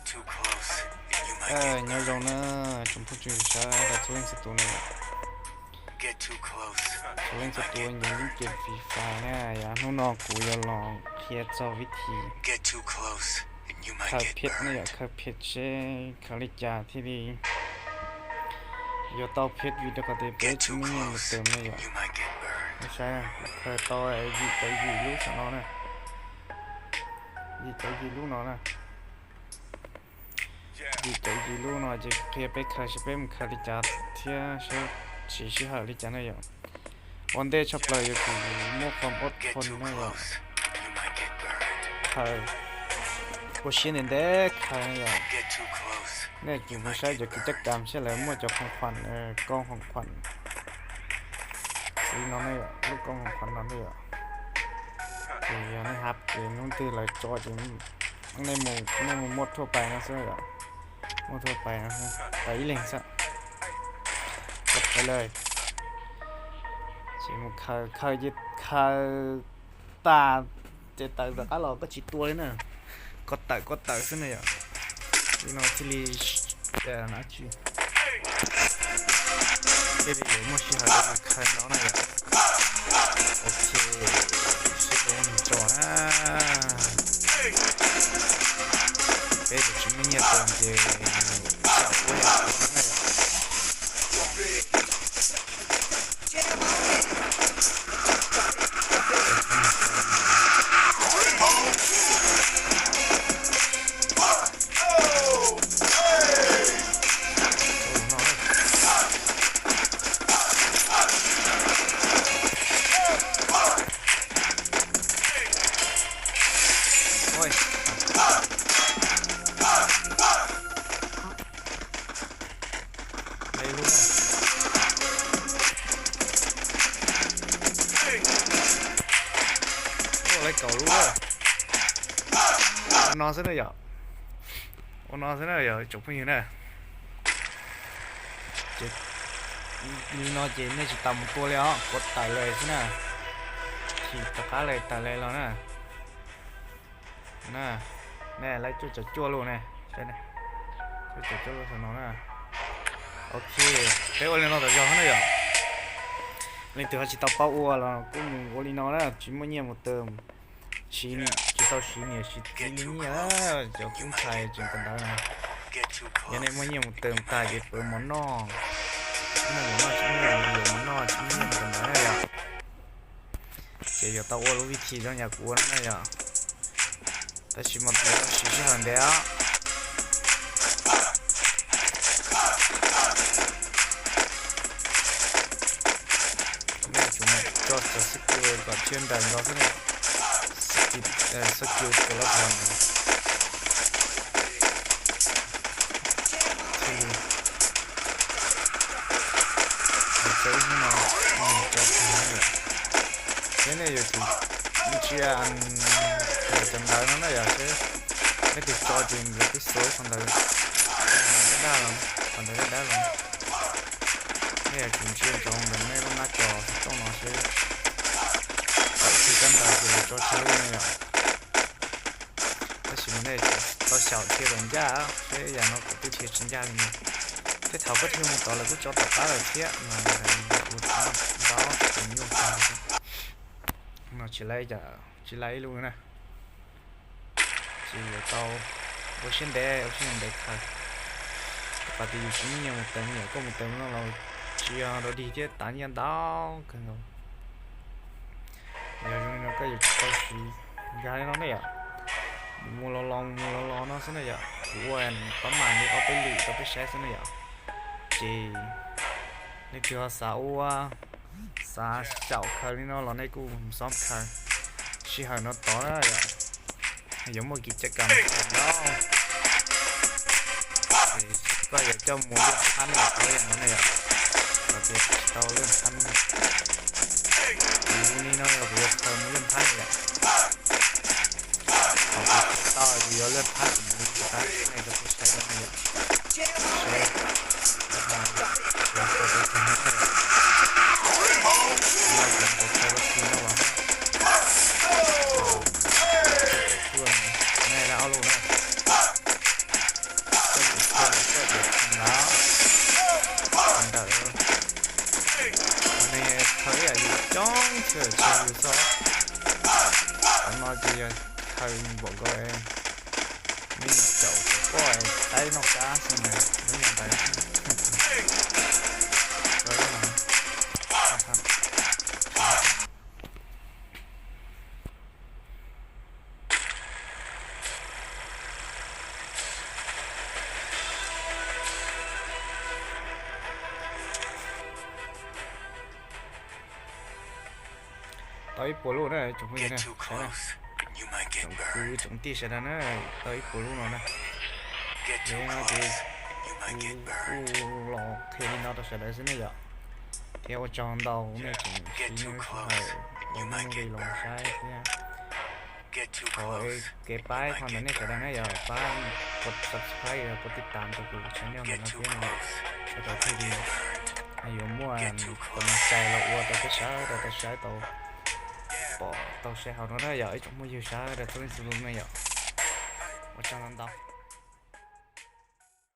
Nyob zoo na, tsoom phooj ywg sawv daws txhua leej txhua tus na. Txhua leej txhua tus nyob li ces Free Fire na, yog hnub no kuv yuav los qhia txog vib thi khaws phet ne yom, khaws phet seb khaws li cas thiaj li yuav tau phet vim rau qhov tias peb tsis muaj nyiaj mus tawm ne yom. Saib, kuv khaws tau yim caum yim lub saum no na, yim caum yim lub no na. Yim caum yim lub no ces qhia peb khaws seb peb mus khaws li cas thiab seb siv sij hawm li cas na yom. Ua ntej tshaj plaws yog kuv muab qhov ob thon na yom, khaws ua siab ntev ntev khaws na yom. Nej kuv mus saib cov kis caj kam seb lawv muaj cov khoom khuam, koj khoom khuam li no ne yom, lub koj khoom khuam no ne yom. Ces yog nej hab ces hnub twg lawv tso ces nej mus, nej mus muaj thuaj pais no xwb yom, muaj thuaj pais no, pais ib leeg xwb, pais lawm. Ces mus khaws, khaws ces khaws tas ces tawm rov qab los koj tsis tua li na, koj tawm koj tawm xwb na yom. Li no thiaj li, na tsis, thiaj li yuav muaj sij hawm rau khaws no na yom. Ok, seb puas muaj neeg tso na. Peb tsis muaj nyiaj tua ces xyaum ua yam no na yom. Ua li kaum lub, ua no xwb na yom. Ua no xwb na yom tsoom phooj ywg na. Ces li no ces nej tsis tas mus tua li os, kuav tawm lawm xwb na. Thim rov qab lawm tawm lawm los na. Na, nej lawv cuaj caum cuaj lub ne, cuaj caum cuaj lub no na. Ok, peb ua li no tas zog na yom. Leej twg ho tsis tau paub ua los kuj mus ua li no na, tsis muaj nyiaj mus tawm, tsis tau siv niam siv txiv li nyiaj, cov kub ntxhais tseem kawm ntawv na. Yog nej muaj nyiaj mus tawm tag ces pab mov noj, tsis muaj mov noj, tsis muaj mov noj, tsis muaj nyiaj mus kawm ntawv na yom. Ces yuav tau ua lub vib thi zoo yam kuv ua no na yom. Tab sis mas kuv siv sij hawm ntev os. Nej tsuas tso cov xib pus kom thiaj nrawm nkaus xwb na. Xib pus, xib pus cov lab thom no. Ces ib hnub no, tso tag na yom. Seb nej yuav tsum ntsia cov ntawv no na yom, seb leej twg tso ces lawv twb xuas qhov ntawd daj daj los, qhov ntawd daj daj los. Nej yuav tsum ntsia ntsoov ntawm nej lub nab cov xov tooj no seb tawm txij kab ntawd ces lawv tso tsis lub na yom. Tab sis mas nej tau xyaum thiaj kom ncaj, seb yam no kuv twb dhia tsis ncaj li no. Tej thaum koj dhia mus tod lawv kuj tso tom qab lawm thiab no, ua ntau tus nyuj tag no tsis laib, tsis laib ib lub na. Ces yuav tau ua siab ntev, ua siab ntev khaws. Rau qhov tias yus tsis muaj nyiaj mus tawm, yog koj mus tawm no los tsis yog dog dig thiab, tav nyiaj ntau kawg nkaus. Yog zoo li no koj yuav tsum tau siv nkag li no ne yom. Mus los los mus los los no xwb na yom, kuv ua pab mam li ob peb lwm rau peb saib xwb na yom. Ces nej twg ho xav ua, xav xyaum khaws li no los nej kuj xob khaws. Sij hawm no tod na yom, yuav muaj kev cai kam no. Koj yuav coj mus liaj phab no, tau yam no ne yom, los tias tsis tau liaj phab. Kuv li no yog kuv yuav khaws mus liaj phab yom. Thaum kuv tau kuv yuav liaj phab kuv mus liaj phab ne rau peb saib no yom. Seb, kuv yuav khaws tus twg no yom. Kuv yuav khaws tus twg no los. Kuv yuav khaws ne, ob lub na. Tus xwb. Qhov no ces yog khaws npaum nkaus, nej caum quaj qaib noj qab xwb na, lub nyuag ntawd. Tau ib puas lub na tsoom phooj ywg na, saib na. Tsoom kwv tsoom tij sawv daws na, tau ib puas lub no na. Ces no ces kuv kuj los qhia li no rau sawv daws xwb ne yom. Thiab ua tsaug ntau nej tseem siv nej lub sij hawm ua movie los saib thiab. Thov kev pab qhov ntawm nej sawv daws na yog pab subscribe, pab tij tam rau kuv channel ntawm no thiab no, ua rau thiaj li yuav muaj kev cai los ua rau peb sawv daws tau saib tau pom tau saib hauv no na yom ib tsoom phooj ywg sawv daws txhua leej txhua tus na yom. Ua tsaug ntau ntau.